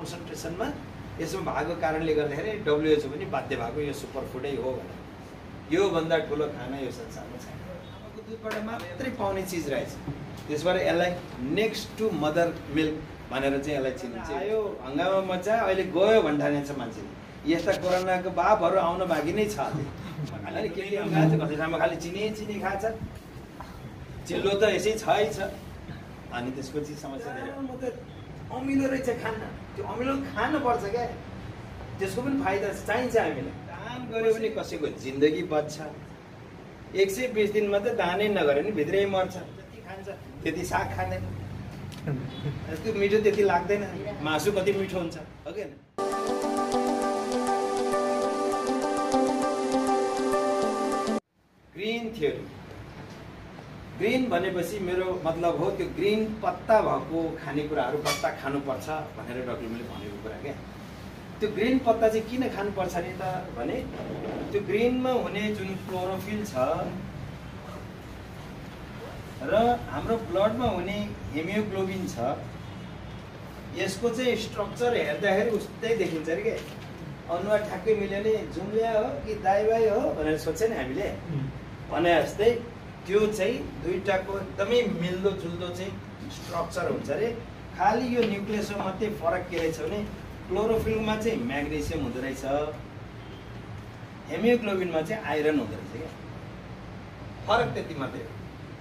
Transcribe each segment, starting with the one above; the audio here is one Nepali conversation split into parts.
कन्सन्ट्रेसनमा यसमा भएको कारणले गर्दाखेरि WHO पनि बाध्य भएको यो सुपर फुडै हो भनेर। यो भन्दा ठुलो खाना यो संसारमा छैन। आमाको दुधबाट मात्रै पाउने चिज रहेछ। त्यसबाट यसलाई नेक्स्ट टु मदर मिल्क भनेर चाहिँ यसलाई चिनिन्छ। आयो हङ्गामा मचा अहिले गयो भन्ठानेछ मान्छेले। यस्ता कोरोनाको बापहरू आउन बाँकी नै छ अझै। अलि के खान्छ कति ठाउँमा खालि चिनी खान्छ। चिल्लो त यसै छै छ। अनि त्यसपछि समस्या धेरै म त अमिलो रहेछ खाना। त्यो अमिलो खानुपर्छ क्या। त्यसको पनि फाइदा चाहिन्छ हामीलाई। दान गऱ्यो भने कसैको जिन्दगी बच्छ। 120 दिनमा त दानै नगरे नि भित्रै मर्छ। जति खान्छ त्यति साग खाँदैन। त्यो मिठो त्यति लाग्दैन। मासु कति मिठो हुन्छ हो कि होइन? Green theory. ग्रीन भनेपछि मेरो मतलब हो त्यो ग्रीन पत्ता भएको खानेकुराहरू पत्ता खानुपर्छ भनेर डक्टरले भनेको कुरा क्या। त्यो ग्रीन पत्ता चाहिँ किन खानुपर्छ नि त भने त्यो ग्रीनमा हुने जुन क्लोरोफिल छ र हाम्रो ब्लडमा हुने हेमियोग्लोबिन छ यसको चाहिँ स्ट्रक्चर हेर्दाखेरि उस्तै देखिन्छ अरे के। अनुहार ठ्याक्कै मिल्यो नि जुम्लिया हो कि दाइबाई हो भनेर सोध्छ नि हामीले भने जस्तै त्यो चाहिँ दुईटाको एकदमै मिल्दो जुल्दो चाहिँ स्ट्रक्चर हुन्छ अरे। खालि यो न्युक्लियसमा मात्रै फरक के रहेछ भने क्लोरोफिलमा चाहिँ म्याग्नेसियम हुँदो रहेछ, हेमियोग्लोबिनमा चाहिँ आइरन हुँदो रहेछ क्या। फरक त्यति मात्रै हो।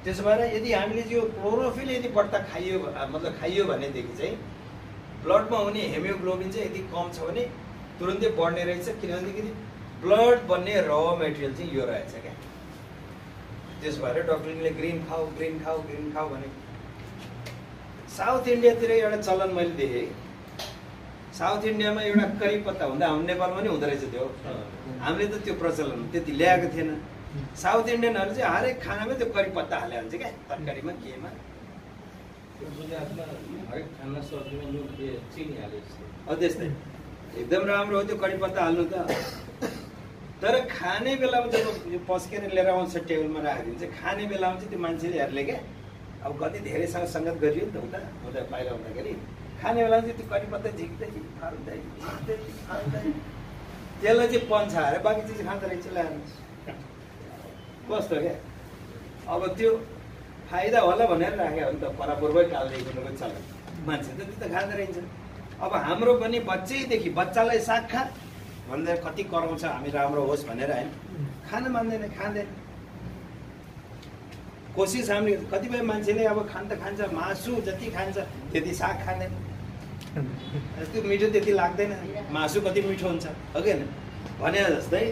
त्यसो भएर यदि हामीले यो क्लोरोफिल यदि बढ्ता खाइयो मतलब खाइयो भनेदेखि चाहिँ ब्लडमा हुने हेमियोग्लोबिन चाहिँ यदि कम छ भने तुरुन्तै बढ्ने रहेछ। किनभनेदेखि ब्लड बन्ने र मेटेरियल चाहिँ यो रहेछ क्या। त्यस भएर डक्टरले ग्रीन खाऊ भने। साउथ इन्डियातिर एउटा चलन मैले देखेँ। साउथ इन्डियामा एउटा करी पत्ता हुँदा हाम्रो नेपालमा पनि हुँदो रहेछ त्यो। हामीले त त्यो प्रचलन त्यति ल्याएको थिएन। साउथ इन्डियनहरू चाहिँ हरेक खानामा त्यो करी पत्ता हाले हुन्छ क्या। तरकारीमा केमा हरेक खाना सब्जीमा नुन चिनी हालेको त्यस्तै एकदम राम्रो हो त्यो करी पत्ता हाल्नु त। तर खाने बेलामा जब पस्केर लिएर आउँछ टेबलमा राखिदिन्छ खाने बेलामा चाहिँ त्यो मान्छेले क्या अब कति धेरैसँग सङ्गत गरियो नि त उता बाहिर हुँदाखेरि खाने बेलामा चाहिँ त्यो करी पत्ता झिक्दै त्यसलाई चाहिँ पन्छाएर बाँकी चिज खाँदो रहेछ ल्याएर कस्तो क्या। अब त्यो फाइदा होला भनेर राख्यो भने त परापूर्वै कालदेखिको चल्छ मान्छे त त्यो त खाँदो रहेछ। अब हाम्रो पनि बच्चालाई साग खा भन्दा कति कराउँछ हामी राम्रो होस् भनेर होइन खान मान्दैन खाँदैन। कोसिस हामीले कतिपय मान्छेले अब खान्छ मासु जति खान्छ त्यति साग खाँदैन। त्यो मिठो त्यति लाग्दैन। मासु कति मिठो हुन्छ हो कि होइन? भने जस्तै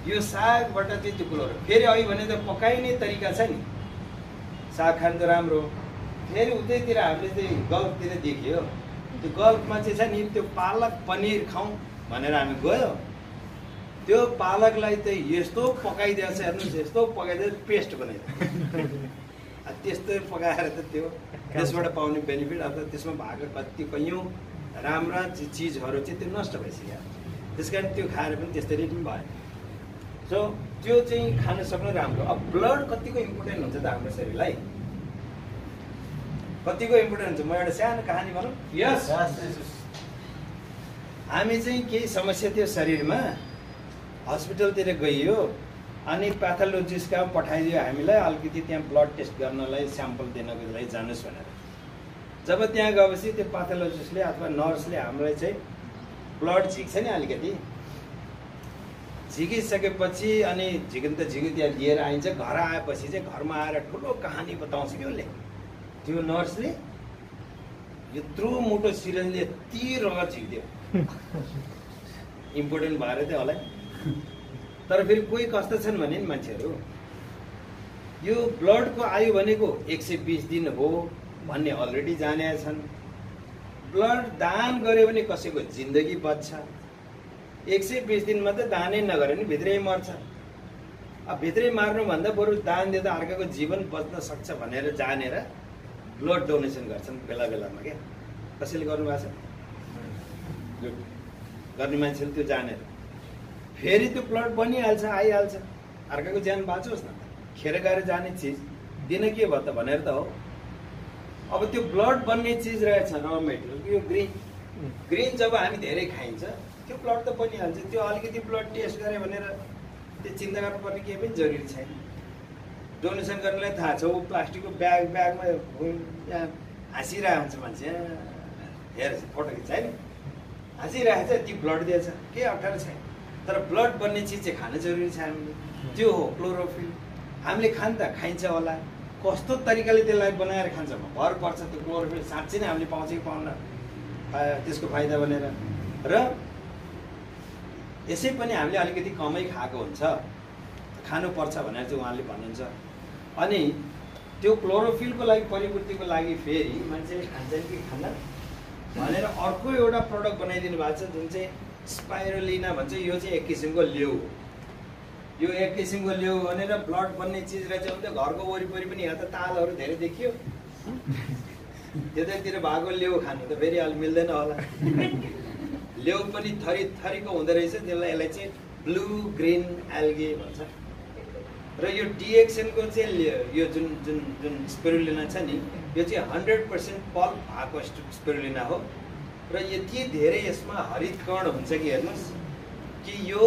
यो सागबाट चाहिँ त्यो कुरो फेरि अघि भने त पकाइने तरिका छ नि। साग खानु त राम्रो। फेरि उतैतिर हामीले चाहिँ गल्फतिर देख्यो त्यो गल्फमा चाहिँ छ नि त्यो पालक पनिर खाउँ भनेर हामी गयो। त्यो पालकलाई त यस्तो पकाइदिएछ हेर्नुहोस् यस्तो पकाइदिएर पेस्ट बनाइदियो। त्यस्तो पकाएर त त्यसबाट पाउने बेनिफिट अथवा त्यसमा भएको कति कैयौँ राम्रा चिजहरू चाहिँ त्यो नष्ट भइसक्यो। त्यस कारण त्यो खाएर पनि त्यसरी पनि भयो। सो त्यो चाहिँ खान सक्नु राम्रो। अब ब्लड कतिको इम्पोर्टेन्ट हुन्छ त हाम्रो शरीरलाई कतिको इम्पोर्टेन्ट हुन्छ। म एउटा सानो कहानी भनौँ। यस हामी चाहिँ केही समस्या थियो शरीरमा हस्पिटलतिर गइयो अनि प्याथोलोजिस्ट कहाँ पठाइदियो हामीलाई अलिकति त्यहाँ ब्लड टेस्ट गर्नलाई स्याम्पल दिनको लागि जानुहोस् भनेर। जब त्यहाँ गएपछि त्यो प्याथोलोजिस्टले अथवा नर्सले हामीलाई चाहिँ ब्लड झिक्छ नि अलिकति झिकिसकेपछि अनि झिकिन त झिक्यो त्यहाँ लिएर आइन्छ। घर आएपछि चाहिँ घरमा आएर ठुलो कहानी बताउँछ कि उसले त्यो नर्सले यत्रो मोटो सिरिजले यति रगत झिक्दियो इम्पोर्टेन्ट भएर थियो होला। तर फेरि कोही कस्तो छन् भने नि मान्छेहरू यो ब्लडको आयु भनेको 120 दिन हो भन्ने अलरेडी जाने छन्। ब्लड दान गऱ्यो भने कसैको जिन्दगी बच्छ। 120 दिनमा त दानै नगरे नि भित्रै मर्छ। अब भित्रै मार्नुभन्दा बरु दान दिँदा अर्काको जीवन बच्न सक्छ भनेर जानेर ब्लड डोनेसन गर्छन् बेला बेलामा क्या। कसैले गर्नुभएको छ गर्ने मान्छेले त्यो जानेर फेरि त्यो ब्लड बनिहाल्छ आइहाल्छ। अर्काको ज्यान बाँचोस् न खेर गएर जाने चिज दिन के भयो त भनेर त हो। अब त्यो ब्लड बन्ने चिज रहेछ र मेटेरियल यो ग्रीन ग्रिन जब हामी धेरै खाइन्छ त्यो ब्लड त बनिहाल्छ, त्यो अलिकति ब्लड टेस्ट गरे भनेर त्यो चिन्ता गर्नुपर्ने केही पनि जरुरी छैन। डोनेसन गर्नेलाई थाहा छ, ऊ प्लास्टिकको ब्यागमा यहाँ हाँसिरहेको हुन्छ मान्छे, हेर फोटो खिच्छ होइन, हाँसिरहेको छ, त्यो ब्लड दिएछ, केही अप्ठ्यारो छैन। तर ब्लड बन्ने चिज चाहिँ खान जरुरी छ हामीले, त्यो हो क्लोरोफिल। हामीले खान त खाइन्छ होला, कस्तो तरिकाले त्यसलाई बनाएर खान्छ भर पर्छ त्यो क्लोरोफिल साँच्चै नै हामीले पाउँछ कि पाउन त्यसको फाइदा भनेर। र यसै पनि हामीले अलिकति कमै खाएको हुन्छ, खानुपर्छ भनेर चाहिँ उहाँले भन्नुहुन्छ। अनि त्यो क्लोरोफिलको लागि परिपूर्तिको लागि फेरि मान्छेले खान्छन् कि खान्न भनेर अर्को एउटा प्रडक्ट बनाइदिनु भएको छ जुन चाहिँ स्पाइरुलिना भन्छ। यो चाहिँ एक किसिमको लेउ हो, यो एक किसिमको लेउ भनेर ब्लड बन्ने चिज रहेछ भने त घरको वरिपरि पनि यहाँ त तालहरू धेरै देखियो, त्यतैतिर भएको लेउ खानु त फेरि अलि मिल्दैन होला। लेउ पनि थरी थरीको हुँदो रहेछ, यसलाई चाहिँ ब्लू ग्रिन एल्गे भन्छ। र यो डिएक्सनको चाहिँ यो जुन जुन जुन स्पिरुलिना छ नि, यो चाहिँ 100% पल्प भएको स्पिरुलिना हो। र यति धेरै यसमा हरित कण हुन्छ कि हेर्नुहोस् कि यो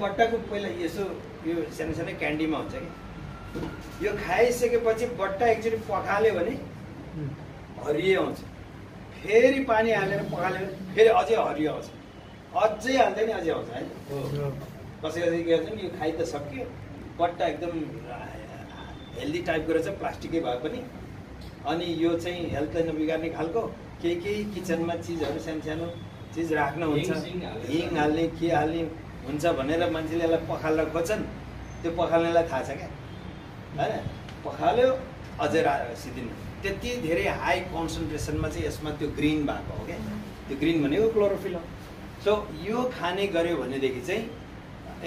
बट्टाको पहिला यसो यो सानो सानो क्यान्डीमा हुन्छ कि यो खाइसकेपछि बट्टा एकचोटि पखाल्यो भने हरियो आउँछ, फेरि पानी हालेर पखाल्यो भने फेरि अझै हरियो आउँछ, अझै हाल्दै नि अझै आउँछ है। कसै कसै के भन्छ नि यो खाइ त सक्यो, बट्टा एकदम हेल्दी टाइपको रहेछ, प्लास्टिकै भए पनि। अनि यो चाहिँ हेल्थलाई नबिगार्ने खालको केही किचनमा चिजहरू सानो सानो चिज राख्नु हुन्छ, हिङ हाल्ने के हाल्ने हुन्छ भनेर मान्छेले यसलाई पखाल्न खोज्छन्। त्यो पखाल्नेलाई थाहा छ क्या होइन, पखाल्यो अझै सिद्धिन्न। त्यति धेरै हाई कन्सन्ट्रेसनमा चाहिँ यसमा त्यो ग्रिन भएको हो क्या, त्यो ग्रिन भनेको क्लोरोफिल हो। सो यो खाने गऱ्यो भनेदेखि चाहिँ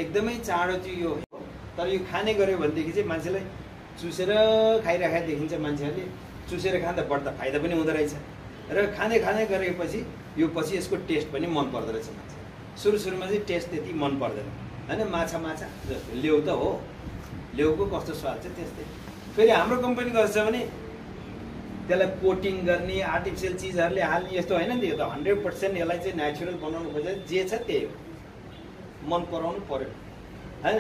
एकदमै चाँडो चाहिँ यो हो। तर यो खाने गऱ्यो भनेदेखि चाहिँ मान्छेलाई चुसेर खाइराखेको देखिन्छ, मान्छेहरूले चुसेर खाँदा बढ्दा फाइदा पनि हुँदो रहेछ। र खाँदै गरेपछि यो पछि यसको टेस्ट पनि मन पर्दो रहेछ मान्छे। सुरुमा चाहिँ टेस्ट त्यति मन पर्दैन होइन, माछा जस्तो लेउ त हो, लेउको कस्तो स्वाद छ त्यस्तै। फेरि हाम्रो कम्पनी गर्छ भने त्यसलाई कोटिङ गर्ने आर्टिफिसियल चिजहरूले हाल्ने यस्तो होइन नि, यो त 100% यसलाई चाहिँ नेचुरल बनाउनु खोजेर जे छ त्यही हो, मन पराउनु पर्यो होइन।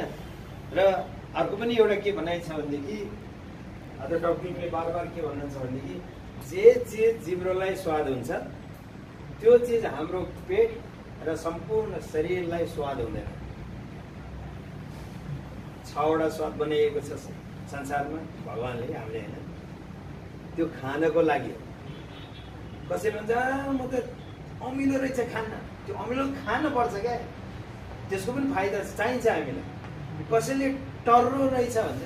र अर्को पनि एउटा के भनाइ छ भनेदेखि डक्टरले बार के भन्नुहुन्छ भनेदेखि जे चिज जिब्रोलाई स्वाद हुन्छ त्यो चिज हाम्रो पेट र सम्पूर्ण शरीरलाई स्वाद हुँदैन। 6वटा स्वाद बनाइएको छ संसारमा भगवानले, हामीले होइन, त्यो खानको लागि हो। कसैले भन्छ म त अमिलो रहेछ खान्न, त्यो अमिलो खानुपर्छ क्या, त्यसको पनि फाइदा चाहिन्छ हामीलाई। कसैले टर्रो रहेछ भन्छ,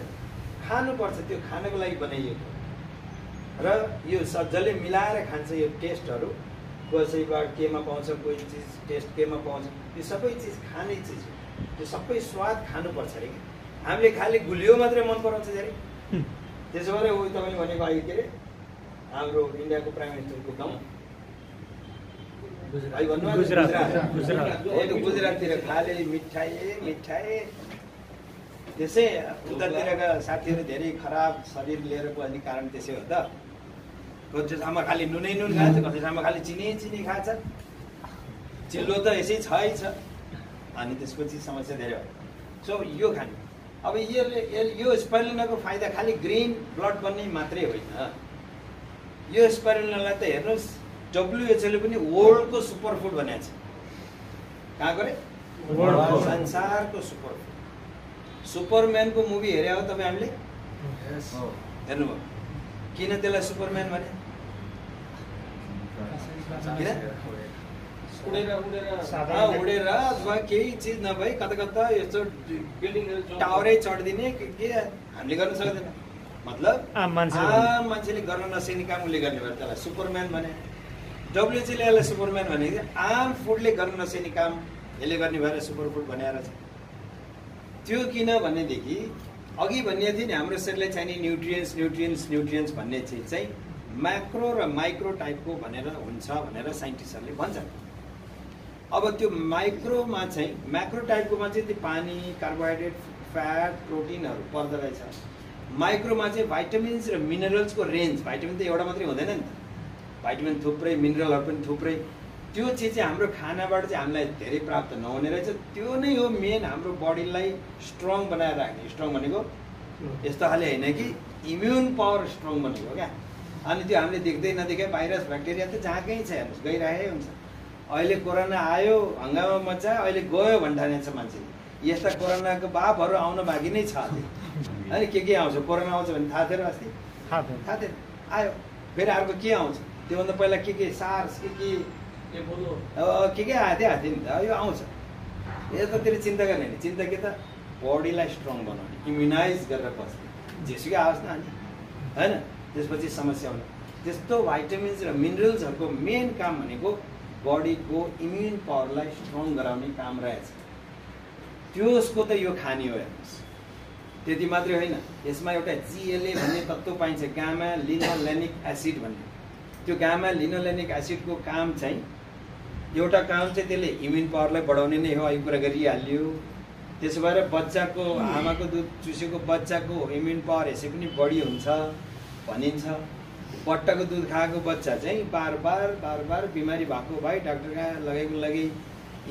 खानुपर्छ, त्यो खानको लागि बनाइएको। र यो जसले मिलाएर खान्छ यो टेस्टहरू, कसैबाट केमा पाउँछ, कोही चिज टेस्ट केमा पाउँछ, यो सबै चिज खाने चिज हो, त्यो सबै स्वाद खानुपर्छ अरे। हामीले खालि गुलियो मात्रै मन पराउँछ धेरै। त्यसो भएर ऊ तपाईँले भनेको अहिले के अरे हाम्रो इन्डियाको प्राइम मिनिस्टरको गाउँ गुजराततिर खाले मिठाई त्यसै उतातिरका साथीहरू धेरै खराब शरीर लिएर बस्ने कारण त्यसै हो त। कति ठाउँमा खालि नुनै नुन खान्छ, कति ठाउँमा खालि चिनी खान्छ, चिल्लो त यसै छ। अनि त्यसपछि समस्या धेरै भयो। सो यो खाने अब यो स्पाइरुलिनाको फाइदा खालि ग्रिन ब्लड बन्ने मात्रै होइन। यो स्पाइरुलिनालाई त हेर्नुहोस् WHO ले पनि वर्ल्डको सुपर फुड भनेको छ। कहाँको रे? संसारको सुपर फुड। सुपरम्यानको मुभी हेरे हो तपाईँ? हामीले हेर्नुभयो? किन त्यसलाई सुपरम्यान भने? उडेर अथवा केही चिज नभई कता यस्तो बिल्डिङहरू टावरै चढिदिने के हामीले गर्न सक्दैन। मतलब आम मान्छेले गर्न नसक्ने काम उसले गर्ने भएर त्यसलाई सुपरम्यान भने। WHO ले यसलाई सुपरम्यान भने आम फुडले गर्न नसक्ने काम यसले गर्ने भएर सुपर फुड भनेर छ। त्यो किन भनेदेखि अघि भनिएको थियो नि हाम्रो शरीरलाई चाहिने न्युट्रियन्ट्स भन्ने चिज चाहिँ म्याक्रो र माइक्रो टाइपको भनेर हुन्छ भनेर साइन्टिस्टहरूले भन्छन्। अब त्यो माइक्रोमा चाहिँ म्याक्रो टाइपकोमा चाहिँ त्यो पानी, कार्बोहाइड्रेट, फ्याट, प्रोटिनहरू पर्दो रहेछ। माइक्रोमा चाहिँ भाइटामिन्स र मिनरल्सको रेन्ज, भाइटामिन त एउटा मात्रै हुँदैन नि त, भाइटामिन थुप्रै, मिनरलहरू पनि थुप्रै। त्यो चिज चाहिँ हाम्रो खानाबाट चाहिँ हामीलाई धेरै प्राप्त नहुने रहेछ। त्यो नै हो मेन हाम्रो बडीलाई स्ट्रङ बनाएर राख्ने। स्ट्रङ भनेको यस्तो खाले होइन कि इम्युन पावर स्ट्रङ भनेको क्या। अनि त्यो हामीले देख्दै नदेखे भाइरस ब्याक्टेरिया त जहाँ कहीँ छ हेर्नुहोस्, गइरहेकै हुन्छ। अहिले कोरोना आयो, हङ्गामा मचा, अहिले गयो भन्ठाने छ मान्छेले। यस्ता कोरोनाको बापहरू आउन बाँकी नै छ अझै। अनि के आउँछ, कोरोना आउँछ भने थाहा थियो अस्ति? थाहा थिएन। आयो फेरि अर्को के आउँछ, त्योभन्दा पहिला के सार्स के आएको थियो नि त, यो आउँछ। यतातिर चिन्ता गर्ने नि, चिन्ता के त बडीलाई स्ट्रङ बनाउने, इम्युनाइज गरेर बस्ने, जेसुकै आओस् न अनि होइन। त्यसपछि समस्या आउनु। त्यस्तो भाइटामिन्स र मिनरल्सहरूको मेन काम भनेको बडीको इम्युन पावरलाई स्ट्रङ गराउने काम रहेछ। त्यसको त यो खानी हो हेर्नुहोस्। त्यति मात्रै होइन, यसमा एउटा GLA भन्ने तत्त्व पाइन्छ, गामा लिनोलेनिक एसिड भन्ने। त्यो गामा लिनोलेनिक एसिडको काम चाहिँ एउटा काम चाहिँ त्यसले इम्युन पावरलाई बढाउने नै हो, यो कुरा गरिहाल्यो। त्यसो भएर बच्चाको आमाको दुध चुसेको बच्चाको इम्युन पावर यसै पनि बढी हुन्छ भनिन्छ। बट्टाको दुध खाएको बच्चा चाहिँ बार बार बिमारी भएको भए डाक्टर कहाँ लगेको लागि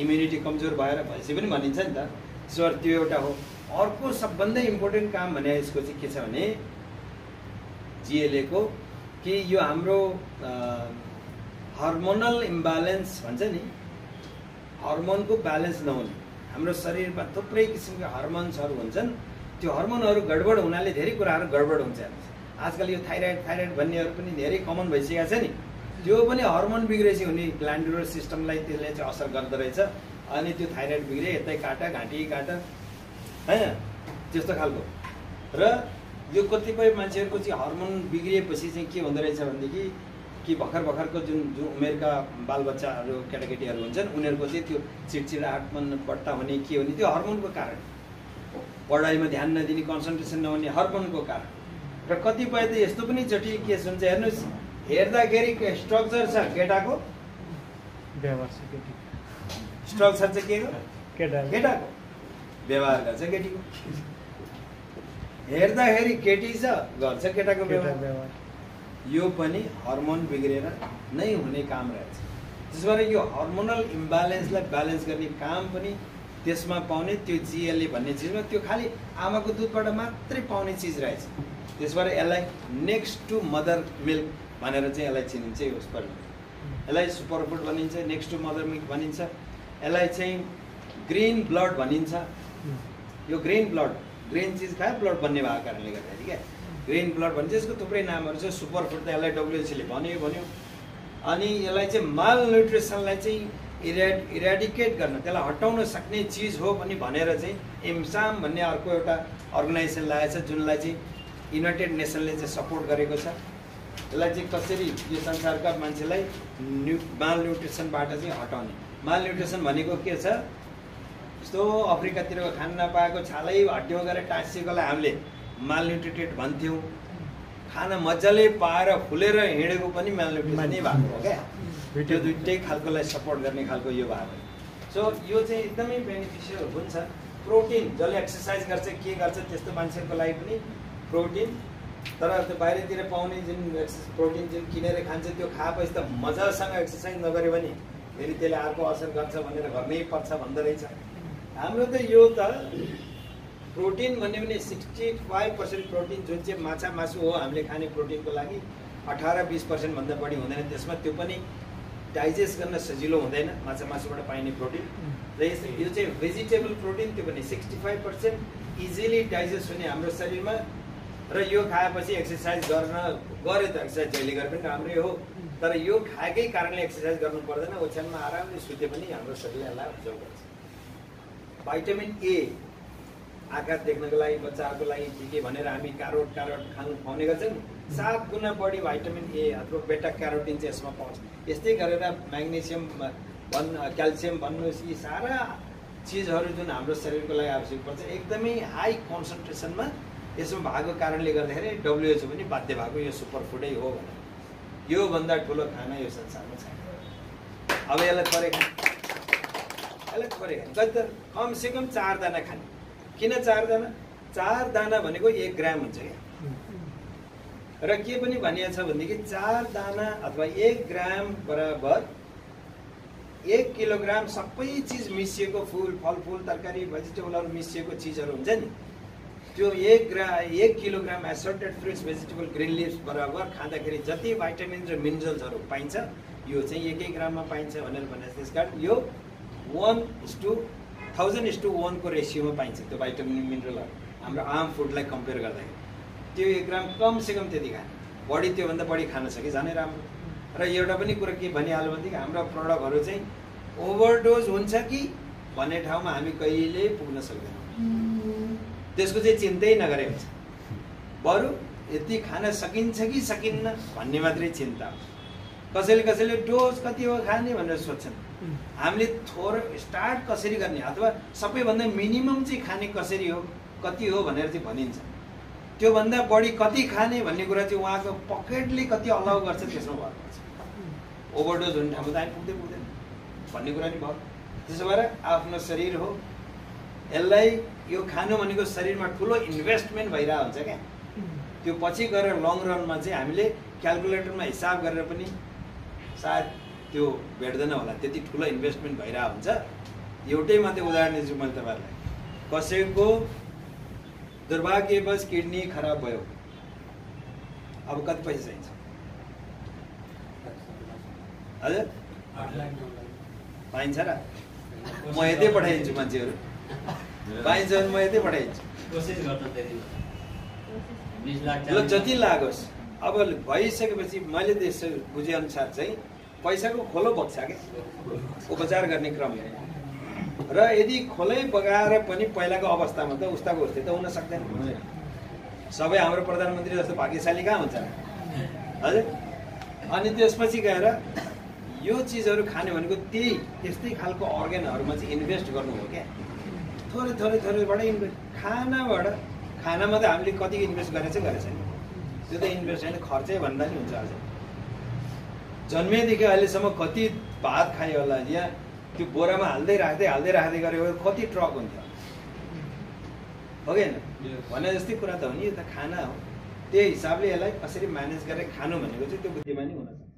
इम्युनिटी कमजोर भएर भएपछि पनि भनिन्छ नि त। सर त्यो एउटा हो। अर्को सबभन्दा इम्पोर्टेन्ट काम भने यसको चाहिँ के छ भने GLA को कि यो हाम्रो हार्मोनल इम्ब्यालेन्स भन्छ नि, हर्मोनको ब्यालेन्स नहुने। हाम्रो शरीरमा थुप्रै किसिमका हर्मोन्सहरू हुन्छन्, त्यो हर्मोनहरू गडबड हुनाले धेरै कुराहरू गडबड हुन्छ। आजकल यो थाइराइड भन्नेहरू पनि धेरै कमन भइसकेको छ नि। त्यो पनि हर्मोन बिग्रेपछि हुने, ग्ल्यान्डुलर सिस्टमलाई त्यसले चाहिँ असर गर्दो रहेछ। अनि त्यो थाइराइड बिग्रे, यतै काटा घाँटी काटा होइन, त्यस्तो खालको। र यो कतिपय मान्छेहरूको चाहिँ हर्मोन बिग्रिएपछि चाहिँ के हुँदो रहेछ भनेदेखि कि भर्खरको जुन उमेरका बालबच्चाहरू केटाकेटीहरू हुन्छन् उनीहरूको चाहिँ त्यो चिडचिडाहटपन बट्टा हुने के हुने त्यो हर्मोनको कारण, पढाइमा ध्यान नदिने, कन्सन्ट्रेसन नहुने हर्मोनको कारण। र कतिपय त यस्तो पनि जटिल केस हुन्छ हेर्नुहोस्, हेर्दाखेरि स्ट्रक्चर छ केटाको, स्ट्रक्चर चाहिँ के हो केटाको, व्यवहार गर्छ केटीको। हेर्दाखेरि केटी छ, गर्छ केटाको व्यवहार। यो पनि हर्मोन बिग्रेर नै हुने काम रहेछ। त्यसो भएर यो हर्मोनल इम्ब्यालेन्सलाई ब्यालेन्स गर्ने काम पनि त्यसमा पाउने त्यो GLA भन्ने चिजमा, त्यो खालि आमाको दुधबाट मात्रै पाउने चिज रहेछ। त्यस भएर यसलाई नेक्स्ट टु मदर मिल्क भनेर चाहिँ यसलाई चिनिन्छ। यसलाई सुपर फुड भनिन्छ, नेक्स्ट टु मदर मिल्क भनिन्छ। यसलाई चाहिँ ग्रिन ब्लड भनिन्छ। यो ग्रिन ब्लड, ग्रिन चिज खायो ब्लड बन्ने भएको कारणले गर्दाखेरि क्या ग्रिन ब्लड भन्छ। यसको थुप्रै नामहरू छ। सुपर फुड त यसलाई WHO ले भन्यो। अनि यसलाई चाहिँ माल न्युट्रिसनलाई चाहिँ इराडिकेट गर्न, त्यसलाई हटाउन सक्ने चिज हो पनि भनेर चाहिँ इम्साम भन्ने अर्को एउटा अर्गनाइजेसन लागेको छ, जुनलाई चाहिँ युनाइटेड नेसनले चाहिँ सपोर्ट गरेको छ। यसलाई चाहिँ कसरी यो संसारका मान्छेलाई माल न्युट्रिसनबाट चाहिँ हटाउने। माल न्युट्रिसन भनेको के छ, जस्तो अफ्रिकातिरको खान नपाएको छालै हड्डीमा गएर टाँसिएकोलाई हामीले माल न्युट्रिटेड भन्थ्यौँ। खाना मजाले पाएर फुलेर हिँडेको पनि माल न्युट्रिसन नै भएको हो क्या। त्यो दुइटै खालकोलाई सपोर्ट गर्ने खालको यो भएको। सो यो चाहिँ एकदमै बेनिफिसियल हुन्छ। प्रोटिन, जसले एक्सर्साइज गर्छ के गर्छ त्यस्तो मान्छेहरूको लागि पनि प्रोटिन। तर त्यो बाहिरतिर पाउने जुन प्रोटिन जुन किनेर खान्छ त्यो खाएपछि त मजासँग एक्सर्साइज नगऱ्यो भने फेरि त्यसले अर्को असर गर्छ भनेर गर्नै पर्छ भन्दो रहेछ। हाम्रो त यो त प्रोटिन भन्यो भने 65% प्रोटिन जुन चाहिँ माछा मासु हो हामीले खाने प्रोटिनको लागि 18-20% भन्दा बढी हुँदैन त्यसमा। त्यो पनि डाइजेस्ट गर्न सजिलो हुँदैन माछा मासुबाट पाइने प्रोटिन। र यो चाहिँ भेजिटेबल प्रोटिन, त्यो पनि 65% इजिली डाइजेस्ट हुने हाम्रो शरीरमा। र यो खाएपछि एक्सर्साइज गरे त एक्सर्साइज जहिले गरे पनि राम्रै हो। तर यो खाएकै कारणले एक्सर्साइज गर्नु पर्दैन, ओछ्यानमा आरामले सुते पनि हाम्रो शरीरलाई लाभ गर्छ। भाइटामिन A आँखा देख्नको लागि बच्चाहरूको लागि के भनेर हामी क्यारोट खानु खुवाउने गर्छौँ। 7 गुणा बढी भाइटामिन A अथवा बेटा क्यारोटिन चाहिँ यसमा पाउँछ। यस्तै गरेर म्याग्नेसियम क्याल्सियम भन्नुहोस्, यी सारा चिजहरू जुन हाम्रो शरीरको लागि आवश्यक पर्छ एकदमै हाई कन्सन्ट्रेसनमा यसमा भएको कारणले गर्दाखेरि WHO पनि बाध्य भएको यो सुपर फुडै हो भनेर। योभन्दा ठुलो खाना यो संसारमा छैन। अब यसलाई थोरै खाने, कति त कमसेकम 4 दाना खाने। किन 4 दाना? 4 दाना भनेको 1 ग्राम हुन्छ क्या। र के पनि भनिएको छ भनेदेखि 4 दाना अथवा 1 ग्राम बराबर 1 किलोग्राम सबै चिज मिसिएको फुल फलफुल तरकारी भेजिटेबलहरू मिसिएको चिजहरू हुन्छ नि, त्यो 1 kilogram assorted fruits vegetable green leaves बराबर खाँदाखेरि जति भाइटामिन र मिनरल्सहरू पाइन्छ यो चाहिँ 1 ग्राममा पाइन्छ भनेर भने। त्यसकारण यो 1:1000:1 को रेसियोमा पाइन्छ त्यो भाइटामिन मिनरलहरू हाम्रो आम फुडलाई कम्पेयर गर्दाखेरि। त्यो 1 ग्राम कमसेकम त्यति खाने, बढी त्योभन्दा बढी खान सके झनै राम्रो। र एउटा पनि कुरा के भनिहाल्यो भनेदेखि हाम्रो प्रडक्टहरू चाहिँ ओभरडोज हुन्छ कि भन्ने ठाउँमा हामी कहिले पुग्न सक्दैनौँ, त्यसको चाहिँ चिन्तै नगरे हुन्छ। बरु यति खान सकिन्छ कि सकिन्न भन्ने मात्रै चिन्ता हो। कसैले डोज कति हो खाने भनेर सोध्छन्। हामीले थोरै स्टार्ट कसरी गर्ने अथवा सबैभन्दा मिनिमम चाहिँ खाने कसरी हो कति हो भनेर चाहिँ भनिन्छ। त्योभन्दा बढी कति खाने भन्ने कुरा चाहिँ उहाँको पकेटले कति अलाउ गर्छ त्यसमा भर पर्छ। ओभरडोज हुने ठाउँमा त हामी पुग्दैन भन्ने कुरा नि भयो। त्यसो भएर आफ्नो शरीर हो, यसलाई यो खानु भनेको शरीरमा ठुलो इन्भेस्टमेन्ट भइरहेको हुन्छ क्या। त्यो पछि गएर लङ रनमा चाहिँ हामीले क्यालकुलेटरमा हिसाब गरेर पनि सायद त्यो भेट्दैन होला, त्यति ठुलो इन्भेस्टमेन्ट भइरहेको हुन्छ। एउटै मात्रै उदाहरण दिन्छु मैले तपाईँहरूलाई। कसैको दुर्भाग्यवश किडनी खराब भयो, अब कति पैसा चाहिन्छ? हजुर पाइन्छ र? म यतै पठाइदिन्छु, मान्छेहरू पाइन्छ भने म यतै पठाइदिन्छु। ल जति लागोस्। अब भइसकेपछि मैले त्यसो बुझेअनुसार चाहिँ पैसाको खोलो बग्छ क्या उपचार गर्ने क्रममा। र यदि खोलै बगाएर पनि पहिलाको अवस्थामा त उस्ताको उस्तै त हुन सक्दैन। सबै हाम्रो प्रधानमन्त्री जस्तो भाग्यशाली कहाँ हुन्छ हजुर? अनि त्यसपछि गएर यो चिजहरू खाने भनेको त्यस्तै खालको अर्ग्यानहरूमा चाहिँ इन्भेस्ट गर्नु हो क्या। थोरैबाट इन्भेस्ट खानामा त हामीले कति इन्भेस्ट गरेछ नि, त्यो त इन्भेस्ट होइन खर्चै भन्दा नि हुन्छ। अझ जन्मेदेखि अहिलेसम्म कति भात खायो होला, या त्यो बोरामा हाल्दै राख्दै गरेको कति ट्रक हुन्थ्यो हो कि होइन? भने जस्तै कुरा त हो नि, यो त खाना हो। त्यही हिसाबले यसलाई कसरी म्यानेज गरेर खानु भनेको चाहिँ त्यो बुद्धिमानी हुन सक्छ।